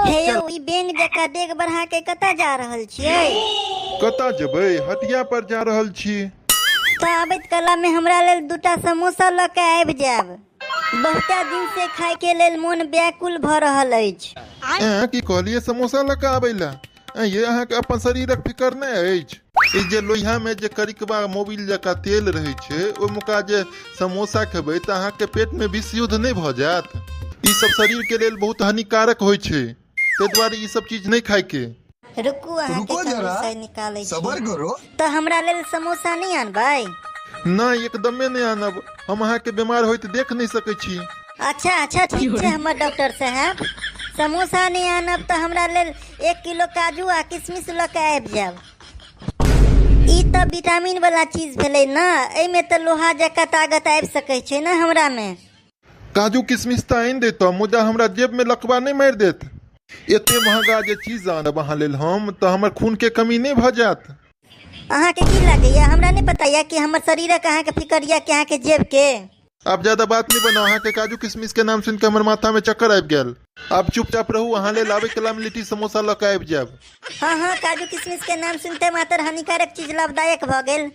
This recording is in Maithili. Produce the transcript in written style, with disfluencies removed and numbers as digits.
हे यौ, ई बेंग जकाँ डेग बढ़ा के कतऽ जा रहल छियै? कतऽ जेबै, हटिया पर जा रहल छी। तऽ आबैत कला में हमरा लेल दूटा समोसा लऽ के आबि जायब। बहुते दिन से खाय के लेल मोन व्याकुल भऽ रहल अछि। ऐं, की कहलियै? समोसा लऽ कऽ आबै लए? ऐं ये, अहाँके अपन शरीरक फिकर नहि अछि? ई जे लोहियामे जे करिकबा मोबिल जकाँ तेल रहै छै, ओहिमेका जे समोसा खेबै तऽ अहाँके पेटमे विषयुद्ध नहि भऽ जायत? ई सब शरीरके लेल बहुत हानिकारक होइ छै, ताहि दुआरे ई सब चीज नहि खायके। रुकू, अहाँके रुको कम जरा, विषय निकालै छी। सबर करो। तऽ हमरा लेल समोसा नहि आनबै? नहि, एकदमे नहि आनब। हम अहाँके बीमार होइत देख नहि सकै छी। अच्छा अच्छा, ठीक छै हमर डॉक्टर साहब। समोसा नहि आनब तऽ हमरा लेल 1 किलो काजू आ किशमिश लऽ के आबि जायब। ई तऽ विटामिन वाला चीज भेलै ने, एहिमे तऽ लोहा जकाँ ताकत आबि सकै छै ने हमरामे। काजू किशमिश तऽ आनि दैतहुँ, मुदा हमरा जेबमे लकवा नहि मारि देत? एते महगा जे चीज आनब अहाँ लेल हम, तऽ हमर खूनके कमी नहि भऽ जायत? अहाँके की लागैया, हमरा नहि पता यऽ कि हमर शरीरक अहाँके फिकर यऽ कि अहाँके जेबके? आब ज्यादा बात नहि बनाउ। अहाँके काजू किशमिश के नाम सुनि कऽ हमर माथा में चक्कर आबि गेल। आब चुपचाप रहू, अहाँ लेल आबै कला में लिट्टी समोसा लऽ कऽ आबि जायब। हँ हँ, काजू किशमिश के नाम सुनते मात्र हानिकारक चीज लाभदायक भऽ गेल।